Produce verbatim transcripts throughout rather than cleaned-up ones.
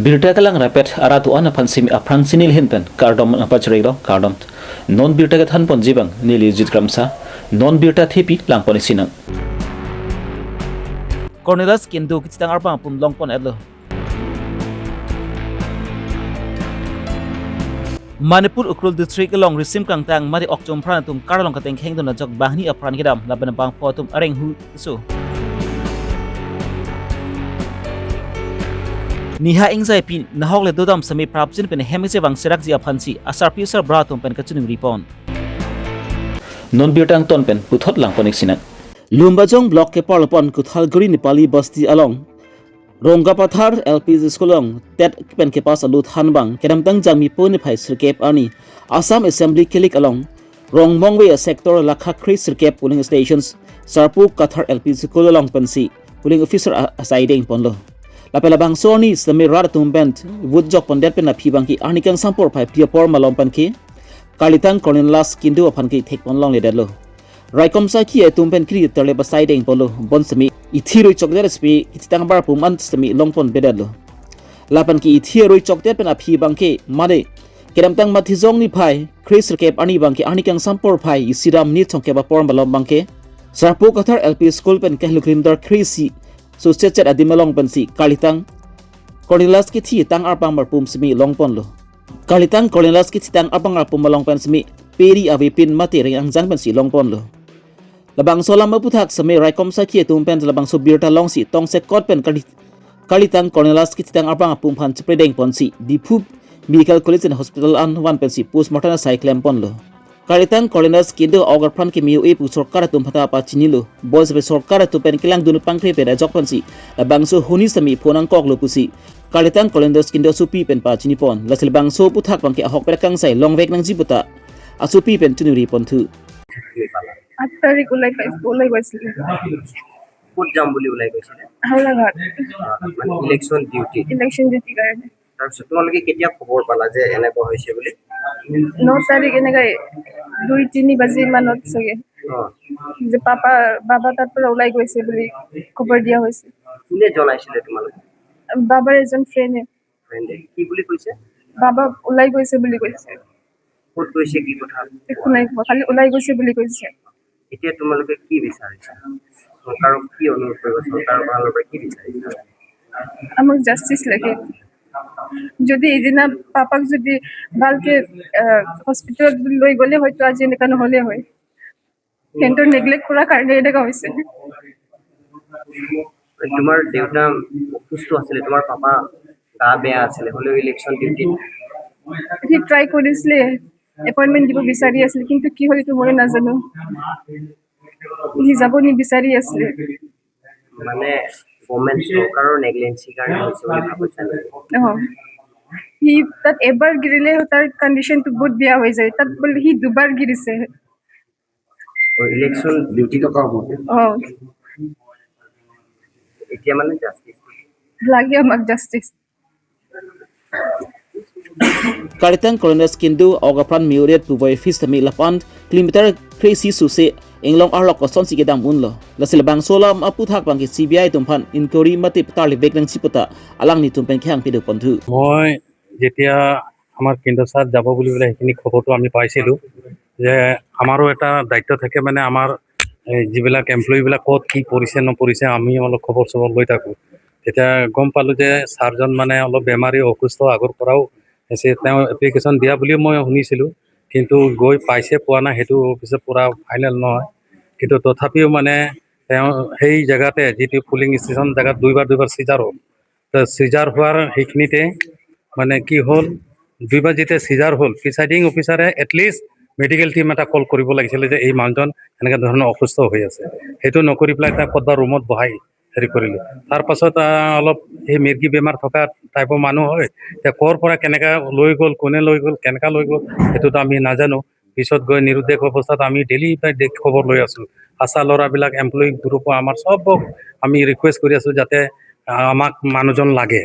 Birta kelang rapet arat do-an aphan simi aphrang si neli ahin pen kardom nangpachirilo, kardom. Non birta kethan ponji abang neli Jit Kramsa, non birta thepi lang pon-ik sinang. Cornelius Kindu kethitang arbang apum long pon-etlo. Manipur Ukhrul District along risim kangtang mate okchom apran atum kar along katengkheng dun ajok banghini apran kedam lapen bangpho atum areng hu keso. Niha ingjaipi nahok le dodam seme prapjin pen hem kechevang serakji aphansi asarpi asarbura atum pen kachiningri pon. Non birta angton pen puthot lang pon-ik sinang. Lumbajong Block keparlo pon Kuthalguri Nepali Basti along Rongkapathar L P School along TET pen kepass alu than abang kedamtang Jangmi po niphai sirkep arni Assam Assembly kelik along Rongmongve sector Lakha kre sirkep polling stations Sarpo Kathar L P School along pensi polling officer a-, asai deng ponlo. Lapen labangso arni sitame rat atum pen vote jok pondet pen aphi abangke arni kangsam porphai phli apor malom penke karlitang Cornelius Kindu aphan kethek pon longledetlo. Raikom sakhi atum pen kri terle pasai deng ponlo, bonsitame ithi rui chokdet sitame kethitang abar apum an sitame long ponbedetlo. Lapen ke ithi rui chokdet pen aphi abangke mate kedamtang Mathijong niphai kre sirkep arni abangke arni kangsam porphai isi ra minit songkep apor malom abangke Sarpo Kathar L P School pen kahelo kilometer kre isi sochetchet adim along pensi karlitang Cornelius kethitang arbang apum simi long ponlo. Karlitang Cornelius kethitang arbang apum along pen simi peri avepin mate reng angjang pensi long ponlo. Labangso alam aputhak simi raikom sakhi atum pen labangso birta longsi tongsekot pen karli-, karlitang Cornelius kethitang arbang apum aphan chepredeng ponsi Diphu Medical College and Hospital an van pensi postmortem asai klem ponlo. Karlitang Cornelius Kindu a-ok apran keme-o-e pu sorkar atum aphanta pachinilo. Bonsitame sorkar atum pen kelang dun pangkre pen ajok pensi labangso ahuni sitame phone nangkoklo pusi karlitang Cornelius Kindu asopi pen pachini pon. Lasi labangso aputhak abangke ahok pen kangsai longvek nangji puta asopi pen chiningri ponthu. আঠ তাৰিখ ওলাই পাইছোঁ, ওলাই গৈছিলে। ক'ত যাম বুলি ওলাই গৈছিলে? হাওলাঘাট। আহ, মানে ইলেকশ্যন ডিউটি। ইলেকশ্যন ডিউটিৰ কাৰণে। তাৰপিছত তোমালোকে কেতিয়া খবৰ পালা যে এনেকুৱা হৈছে বুলি? ন তাৰিখ এনেকৈ দুই তিনি বাজি মানত চাগে। অ। যে পাপা, বাবা তাৰ পৰা ওলাই গৈছে বুলি খবৰ দিয়া হৈছে। কোনে জনাইছিলে তোমালোকক? বাবাৰ এজন ফ্ৰেণ্ডে। ফ্ৰেণ্ডে কি বুলি কৈছে? বাবা ওলাই গৈছে বুলি কৈছে। ক'ত গৈছে, কি কথা? একো নাই কোৱা, খালি ওলাই গৈছে বুলি কৈছে। এতিয়া তোমালোকে কি বিচাৰিছা? চৰকাৰক কি অনুৰোধ কৰিবা? চৰকাৰৰ ফালৰ পৰা কি বিচাৰিছা? আমাক জাষ্টিচ লাগে। যদি এইদিনা পাপাক যদি ভালকে, আহ, হস্পিটেলত লৈ গ'লে হয়তো আজি এনেকা নহ'লে হয়। সিহঁতৰ নেগলেক্ট কৰাৰ কাৰণে এনেকা হৈছে। তোমাৰ দেউতা অসুস্থ আছিলে, তোমাৰ পাপা গা বেয়া আছিলে, হ'লেও ইলেকশ্যন ডিউটিত সি ট্ৰাই কৰিছিলে, এপইণ্টমেণ্ট দিব বিচাৰি আছিলে, কিন্তু কি হ'ল এইটো ময়ো নাজানো। সি যাব নিবিচাৰি আছিলে। মানে গভৰ্ণমেণ্ট চৰকাৰৰ নেগলেঞ্চিৰ কাৰণে হৈছে বুলি ভাবিছা নেকি? অ। সি তাত এবাৰ গিৰিলে তাৰ কণ্ডিশ্যনটো বহুত বেয়া হৈ যায়, তাত বোলে সি দুবাৰ গিৰিছে। ইলেকশ্যন ডিউটি থকা হ'ব। অ। এতিয়া মানে জাষ্টিচ। লাগে আমাক justice. Karlitang Cornelius Kindu a-ok apran me-o-et puvoi office tame lapu-an kilometer kre isi sose inglong arlok kosonsi kedam unlo. Lasi labangso alam aputhak abangke C B I atum aphan inquiry mate patarlevek nangji puta alanglitum pen kehang pado ponthu. মই যেতিয়া আমাৰ কেন্দ্ৰ ছাৰ যাব বুলি পেলাই সেইখিনি খবৰটো আমি পাইছিলোঁ যে আমাৰো এটা দায়িত্ব থাকে, মানে আমাৰ এই যিবিলাক এমপ্লয়ীবিলাক ক'ত কি পৰিছে নপৰিছে আমি অলপ খবৰ চবৰ লৈ থাকোঁ। তেতিয়া গম পালোঁ যে ছাৰজন মানে অলপ বেমাৰী, অসুস্থ, আগৰ পৰাও আছে। তেওঁ এপ্লিকেশ্যন দিয়া বুলিও মই শুনিছিলোঁ, কিন্তু গৈ পাইছে পোৱা নাই সেইটো পিছে পূৰা ফাইনেল নহয়। কিন্তু তথাপিও মানে তেওঁ সেই জেগাতে যিটো পুলিং ষ্টেচন জেগাত দুইবাৰ দুইবাৰ চিজাৰ হ'ল, তো চিজাৰ হোৱাৰ সেইখিনিতে মানে কি হ'ল, দুইবাৰ যেতিয়া চিজাৰ হ'ল, প্ৰিচাইডিং অফিচাৰে এটলিষ্ট মেডিকেল টিম এটা কল কৰিব লাগিছিলে যে এই মানুহজন এনেকুৱা ধৰণৰ অসুস্থ হৈ আছে। সেইটো নকৰি পেলাই তাক ক'ৰবাত ৰুমত বহাই হেৰি কৰিলে। তাৰ পাছত, আহ, অলপ সেই মিৰ্গি বেমাৰ থকা টাইপৰ মানুহ হয়, এতিয়া ক'ৰ পৰা কেনেকা লৈ গ'ল, কোনে লৈ গ'ল, কেনেকা লৈ গ'ল, সেইটোতো আমি নাজানো। পিছত গৈ নিৰুদ্দেশ অৱস্থাত আমি ডেইলি প্ৰায় ডে-, খবৰ লৈ আছোঁ। আশা ল'ৰাবিলাক, এমপ্লয়ী গ্ৰুপৰ আমাৰ চবক আমি ৰিকুৱেষ্ট কৰি আছোঁ যাতে, আহ, আমাক মানুহজন লাগে।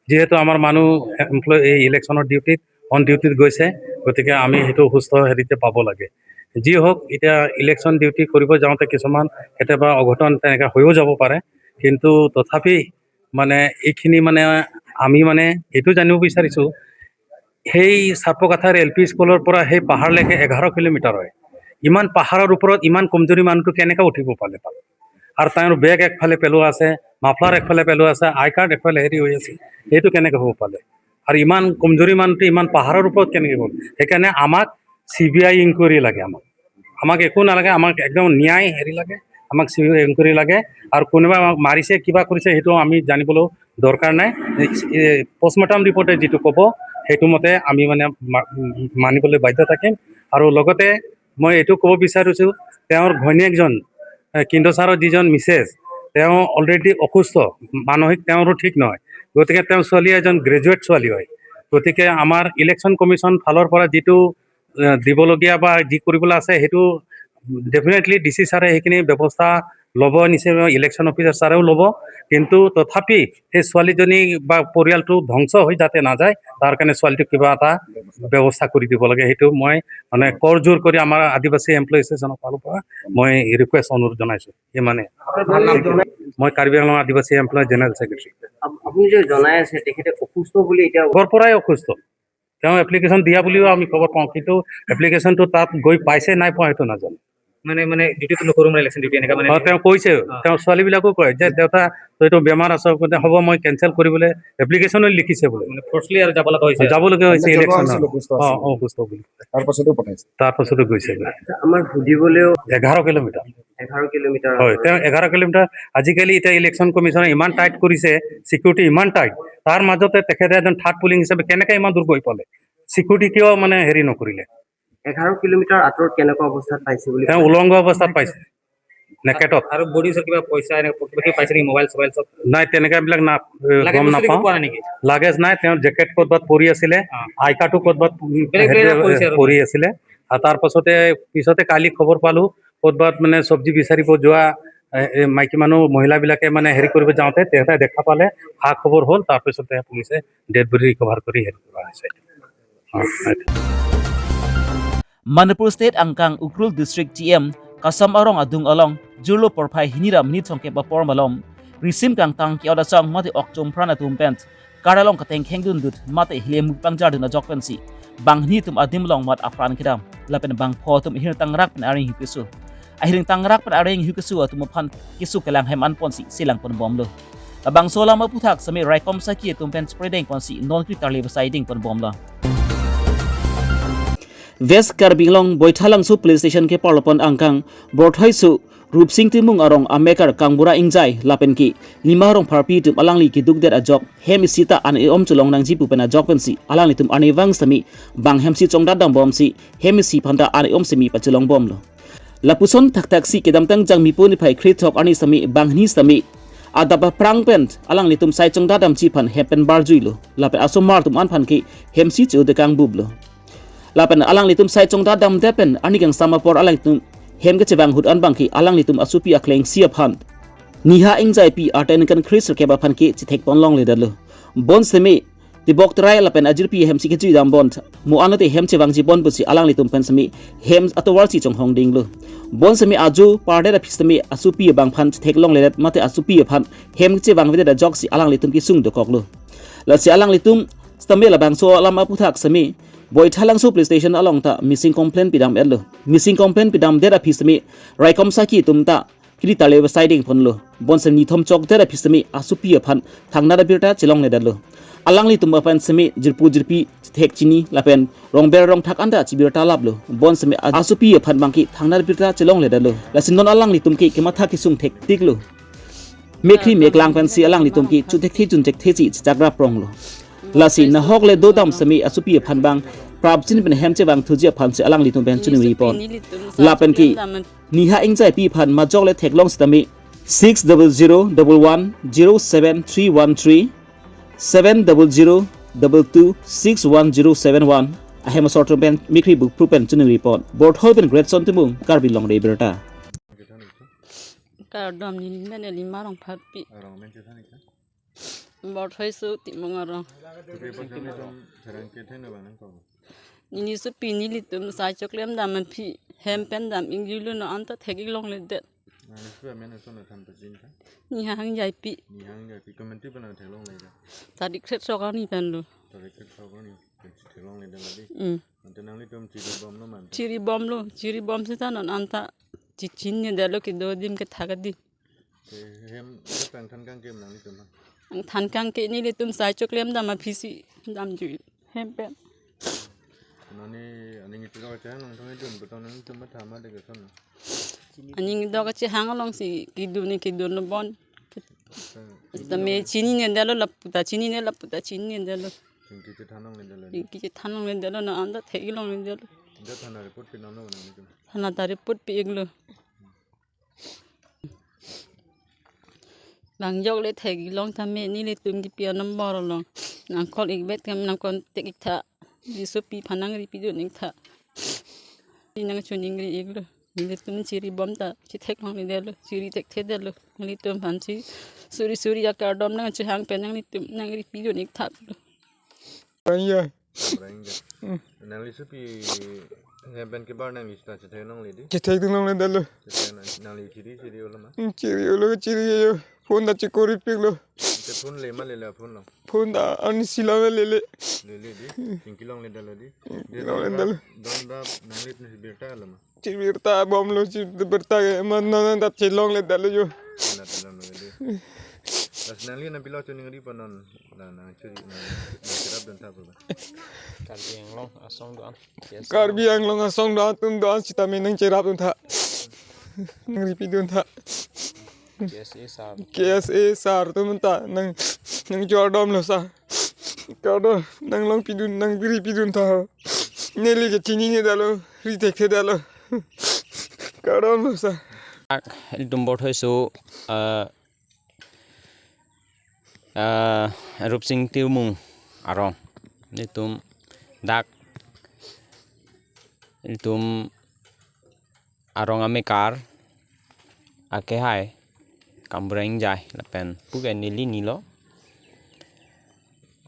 যিহেতু আমাৰ মানুহ এমপ্লয়ী এই ইলেকশ্যনৰ ডিউটিত, অন ডিউটিত গৈছে, গতিকে আমি সেইটো সুস্থ হেৰিতে পাব লাগে। যি হওক, এতিয়া ইলেকশ্যন ডিউটি কৰিব যাওঁতে কিছুমান কেতিয়াবা অঘটন তেনেকা হৈও যাব পাৰে, কিন্তু তথাপি মানে এইখিনি মানে আমি মানে এইটো জানিব বিচাৰিছো, সেই চাপকাথাৰ এল পি স্কুলৰ পৰা সেই পাহাৰলৈকে এঘাৰ কিলোমিটাৰ হয়। ইমান পাহাৰৰ ওপৰত ইমান কমজুৰি মানুহটো কেনেকে উঠিব পালে তাত? আৰু তেওঁৰ বেগ একফালে পেলোৱা আছে, মাফলাৰ একফালে পেলোৱা আছে, আই কাৰ্ড একফালে হেৰি হৈ আছে, সেইটো কেনেকে হ'ব পালে? আৰু ইমান কমজুৰি মানুহটো ইমান পাহাৰৰ ওপৰত কেনেকে গ'ল? সেইকাৰণে আমাক চি বি আই ইনকুৱাৰী লাগে। আমাক আমাক একো নালাগে, আমাক একদম ন্যায় হেৰি লাগে, আমাক চি বি আই ইনকুৱাৰী লাগে। আৰু কোনোবা আমাক মাৰিছে, কিবা কৰিছে, সেইটো আমি জানিবলৈ দৰকাৰ নাই। পষ্টমৰ্টেম ৰিপৰ্টে যিটো ক'ব, সেইটো মতে আমি মানে মা- মানিবলৈ বাধ্য থাকিম। আৰু লগতে মই এইটো ক'ব বিচাৰিছো, তেওঁৰ ঘৈণীয়েকজন, এ, কিন্দ ছাৰৰ যিজন মিছেছ, তেওঁ অলৰেডি অসুস্থ, মানসিক তেওঁৰো ঠিক নহয়। গতিকে তেওঁ ছোৱালী এজন গ্ৰেজুৱেট ছোৱালী হয়। গতিকে আমাৰ ইলেকশ্যন কমিশ্যন ফালৰ পৰা যিটো, এ, দিবলগীয়া বা যি কৰিবলৈ আছে, সেইটো ডেফিনেটলি ডি চি ছাৰে সেইখিনি ব্যৱস্থা ল'ব, নিশ্চয় ইলেকশ্যন অফিচাৰ ছাৰেও ল'ব। কিন্তু তথাপি সেই ছোৱালীজনী বা পৰিয়ালটো ধ্বংস হৈ যাতে নাযায়, তাৰ কাৰণে ছোৱালীটোক কিবা এটা ব্যৱস্থা কৰি দিব লাগে। সেইটো মই মানে কৰ জোৰ কৰি আমাৰ আদিবাসী এমপ্লয়ী এছ'চিয়েশ্যনৰ ফালৰ পৰা মই ৰিকুৱেষ্ট, অনুৰোধ জনাইছো। ইমানে। মই কাৰ্বি আংলং আদিবাসী এমপ্লয়ী জেনেৰেল ছেক্ৰেটাৰী। আপ- আপুনি যে জনাই আছে তেখেতে অসুস্থ বুলি এতিয়া আগৰ পৰাই অসুস্থ। তেওঁ এপ্লিকেশ্যন দিয়া বুলিও আমি খবৰ পাওঁ, কিন্তু এপ্লিকেশ্যনটো তাত গৈ পাইছে নাই পোৱা সেইটো নাজানো। মানে মানে ডিউটিটো নকৰোঁ, মানে ইলেকশ্যন ডিউটি এনেকা মানে অ, তেওঁ কৈছে, অ। তেওঁ ছোৱালীবিলাকো কয় যে দেউতা, তইতো বেমাৰ আছ, গতিকে হ'ব, মই কেঞ্চেল কৰিবলৈ এপ্লিকেশ্যনো লিখিছে বোলে। মানে ফৰ্চলি আৰু যাব লগা হৈছে। যাবলগীয়া হৈছে মানে জনোৱা ইলেকশ্যনত। হৈছিল অসুস্থ অ, আছিল। অ, অসুস্থ বুলি। তাৰ পাছতো পঠাইছে। তাৰ পাছতো গৈছে। আমাৰ সুধিবলৈও এঘাৰ কিলোমিটাৰ। এঘাৰ কিলোমিটাৰ হয়, আঁতৰত। তেওঁ এঘাৰ কিলোমিটাৰ। আজিকালি এতিয়া ইলেকশ্যন কমিশ্যনে ইমান টাইট কৰিছে, ছিকিউৰিটি ইমান টাইট, তাৰ মাজতে তেখেতে এজন থাৰ্ড পুলিং হিচাপে কেনেকে ইমান দূৰ গৈ পালে? ছিকিউৰিটি কিয় মানে হেৰি নকৰিলে? এঘাৰ কিলোমিটাৰ আঁতৰত কেনেকুৱা অৱস্থাত পাইছে বুলি তেওঁ কয়? উলংগ অৱস্থাত পাইছে, নেকেটত। আৰু বডি ওচৰত কিবা পইচা, এনেকুৱা কিবা কিবি পাইছে নেকি? মোবাইল চোবাইল চব? নাই, তেনেকা এইবিলাক না, এ, লাগেজ গম বস্তু একো নাপাওঁ। পোৱা নাই নেকি? লাগেজ নাই, তেওঁৰ জেকেট ক'ৰবাত পৰি আছিলে, অ। আই কাৰ্ডো ক'ৰবাত, উম, বেলেগ বেলেগ হেৰি, পৰিছে আৰু। পৰি আছিলে। আৰু তাৰ পাছতে, পিছতে কালি খবৰ পালো, ক'ৰবাত মানে চব্জি বিচাৰিব যোৱা, এ, এ, মাইকী মানুহ, মহিলাবিলাকে মানে হেৰি কৰিব যাওঁতে তেখেতে দেখা পালে, খা খবৰ হ'ল, তাৰ পিছতে পুলিচে ডেড বডি ৰিকভাৰ কৰি হেৰি কৰা হৈছে। Manipur State angkang Ukhrul District T M Kasam arong adung along jirlo porphai hini ra minit thomkep apor malom risim kangtang ke-ot asong mate okchom pran atum pen car along kateng khengdundut mate hilemut pangjar dun ajok pensi banghini atum adim along mat apran kedam lapen bangpho atum ahirtangrak pen areng hu keso. Ahirtangrak pen areng hu keso atum aphan keso kelang hem anponsi selang ponbomlo. Labangso alam aphuthak seme raikom saki atum pen spreading ponsi non kri tarli besai ding ponbomlo. West Karbi Anglong Boithalangso Police Station ke parlopon angkang Borthoi su Rupsing Timung arong amekar Kangbura Ingjai lapen ke Nima Rongpharpi atum alangli keduk det ajok hem isi ta an-e-om cholong nangji pu pen ajok pensi alanglitum arnivang semi bang hemsi chongdat dambomsi hem isi phanta an-e-om semi pacholongbomlo. Lapuson thakthak si kedamtang Jangmipo niphai kre-thok arni semi banghini semi adap aphrang pen alanglitum sai chongdat damji aphan hem pen barjuilo. Lapen asomar atum an aphan ke hemsi chu dekang bublo. Lapen alanglitum sai chongdat damdet pen arni kangsam apor alanglitum hem kechevang ahut an bangke alanglitum asopi akleng isi aphan Niha Ingjaipi arten kan Chris Rakep aphan ke chethek pon longledetlo. Bon seme tibok terai lapen ajirpi hemsi kejui dambom, mo anote hem chevangji bon pusi alanglitum pen seme hem atovar si chonghong dinglo. Bon seme ajo pardet aphi seme asopi abang aphan chethek longledet mate asopi aphan hem chevangvedet ajoksi alanglitum kesung dokoklo. Lasi alanglitum sitame labangso alam aphuthak seme Boithalangso Police Station along ta missing complaint pidam-etlo. Missing complaint pidamdet aphi seme raikom saki atum ta kri tarli besai ding ponlo. Bon seme nithom chokdet aphi seme asopi aphan thangnat abirta chelongledetlo. Alanglitum aphan seme jirpo jirpi chethek chini lapen rongber rongthak anta chibirta laplo. Bon seme asopi aphan bangke thangnat abirta chelongledetlo. Lasi non alanglitum ke kematha kesung thektiklo. Mekri meklang pensi alanglitum ke chuthekthe chunthekthe si chechak rap ronglo. Lasi nahok le dodam seme asopi aphan bang prapjin pen hem chevangthuji aphansi alanglitum pen choningri pon. Lapen ke Niha Ingjaipi aphan majok le theklong sitame six double zero double one zero seven three one three, seven double zero double two six one zero seven one ahem asor atum pen mekri bukpru pen choningri pon. Borthoi pen Greatson Timung, Karbi Longri Abirta. Kardom, nini men Nima Rongpharpi. Arong men chethan ikha. Borthoi su Timung arong. Three percent itum therang ke thena bang nang ko. Nini sopi nelitum sai choklem dam aphi hem pen dam ingjilo, non anta thek-ik longledet. Nangli suya men ason than pajin tha. Nihang Jaipi. Nihang Jaipi, komantu pen nang theklongle tha? Tarik kre-throk arni pen lo. Tarik kre-throk arni pen theklongle tha lo di. Hmm. Ante nanglitum chiribomlo ma? Chiribomlo, chiribom seta non anta chichinine detlo kedo adim kethak adim. Te hem, hem tang than kangke nanglitum ha? Ang than kangke nelitum sai choklem dam aphisi damjui hem pen. Nani aning ipilo kachehang nangthong idun beton nangtum matha ma de keson. Aning do kachehang alongsi kedun ne kedun lo bon. Tame chinine detlo laputa chinine laputa chinine detlo. Chingki chethan longle detlo. Chingki chethan longle detlo na anta theklongle detlo. Ante thana report pi nanglo nanglitum? Thana ta report pi-iklo. Bang jok le theklong tame nelitum kipi anumber along nang call-ik bet kam nang contact-ik tha. Di sopi aphan nangripi dun-ik tha. Di nang choningri-iklo. Nelitum chiribom ta chetheklongle detlo, chiri thekthe detlo. Nelitum aphansi suri suri akardom nangchehang pen nanglitum nangripi dun-ik tha lo. Rangya. Rangya. Hmm. Nangli sopi hem pen kebar nangli seta chetheklongle di? Chetheklongle detlo. Chethek nang, nangli chiri chiri-olo ma? Hmm, chiri-olo, chiri yo. Phone ta chekoripiklo. Te phone le ma lele phone lo? Phone ta ani sila ma lele. Lele di. Chingki longle detlo di. Chingki longle detlo. Don da nanglitum birta lo ma? Chibirta bomlo, chibirta ke man non ta chelongle detlo yo. Na chelongle di. Lasi nangli nangpilo choningri pon non na nang chiri nang nang cherap dun tha ba? Karbi Anglong asong do-an. Yes. Karbi Anglong asong do-an atum do-an sitame nangcherap dun tha. Nangripi dun tha. K S A sir. K S A sir atum ta nang nangchordomlo sir. Kardom, nanglongpi dun, nangripi dun tha. Neli ke chinine detlo, ri thekthe detlo. Kardom sir. Ak, ilitum Borthoi so, ah, ah, Rupsing Timung arong. Ilitum dak, ilitum arong amekar akehai Kambureng Jai lapen puke neli nilo.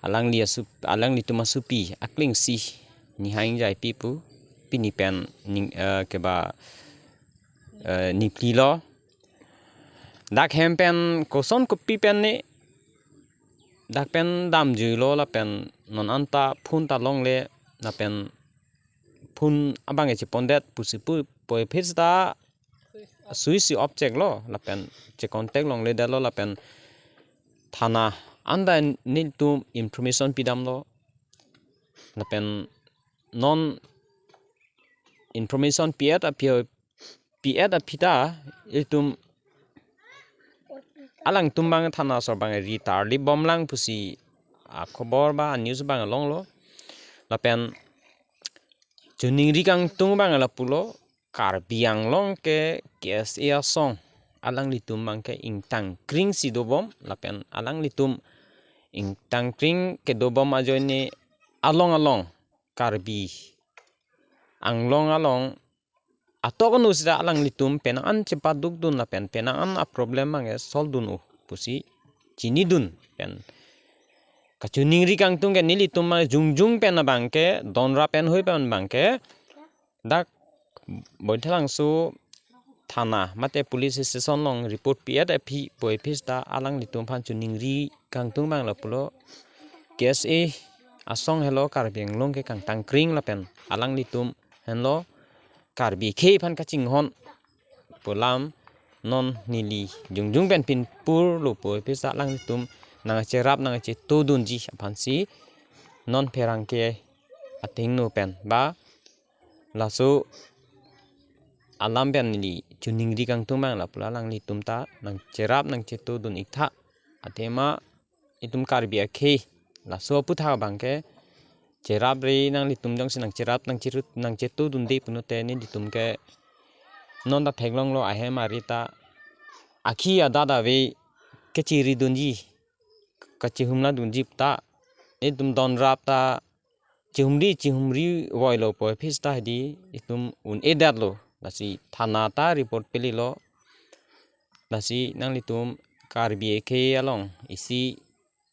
Alangli asup, alanglitum asopi aklengsi Nihang Jaipi pu pini pen ning, eh, keba, eh, niplilo. Dak hem pen koson kopi pen ne dak pen damjuilo lapen non anta phone ta longle lapen phone abang chepondet pusi pu puvoiphit ta sui si off cheklo lapen che contact longle detlo lapen thana anta nelitum information pidamlo lapen non information pi-et aphi pi-et aphi ta ilitum alangtum abang thana asor abang ri tarlip bomlang pusi akhobor ba news abang longlo lapen choningri kangtung abang lapulo Karbi Anglong ke K S A asong alanglitum abang ke ingtangkring si dobom lapen alanglitum ingtangkring kedobom ajoine along along Karbi Anglong along atok anu sita alanglitum penang an chepaduk dun lapen penang an a problem abang ke solve dun-o pusi chinidun pen kachoningri kangtung ke nelitum abang jongjung pen abang ke donra pen hoi pen abang ke dak Baithalangso thana mate police station along report pi-et aphi puvoiphit ta alanglitum aphan choningri kangtung abang lapulo K S A asong helo Karbi Anglong ke kangtangkring lapen alanglitum henlo Karbi akhei aphan kachinghon pu alam non neli jongjung pen pinpurlo puvoiphit ta alanglitum nangcherap nangchetodunji aphansi non pherangke athengno pen ba laso alam pen neli choningri kangtung abang lapulo alanglitum ta nangcherap nangchetodun-ik tha. Athema itum Karbi akhei laso aputhak abang ke cherapre nanglitum jongsi nangcherap nangcherut nangchetodunde punote nelitum ke non ta theklonglo ahem ari ta akhi adat ave kechiridunji kachihumladunji ta itum donrap ta chihumri chihumri voilo puvoiphit ta hedi itum un-edetlo lasi thana ta report pelilo lasi nanglitum Karbi akhei along isi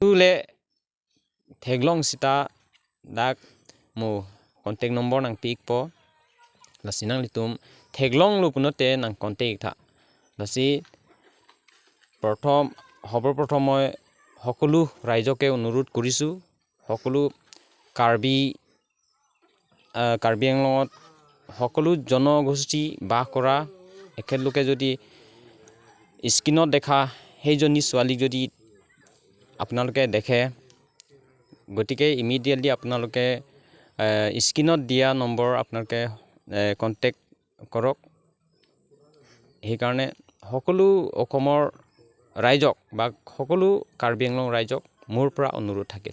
tu le theklong sita dak mo contact number nangpi-ikpo lasi nanglitum theklonglo punote nang contact tha. Lasi প্ৰথম, সৰ্বপ্ৰথম মই সকলো ৰাইজকে অনুৰোধ কৰিছোঁ, সকলো কাৰ্বি, আহ, কাৰ্বি আংলঙত সকলো জনগোষ্ঠী বাস কৰা এখেতলোকে যদি স্ক্ৰীণত দেখা সেইজনী ছোৱালীক যদি আপোনালোকে দেখে, গতিকে ইমিডিয়েটলি আপোনালোকে, আহ, স্ক্ৰীণত দিয়া নম্বৰ আপোনালোকে, আহ, কণ্টেক্ট কৰক। সেইকাৰণে সকলো অসমৰ ৰাইজক বা সকলো কাৰ্বি আংলং ৰাইজক মোৰ পৰা অনুৰোধ থাকিল।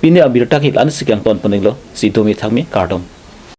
Pini abirta ke la-ansi kangton poninglo, si domi thangmi, kardom.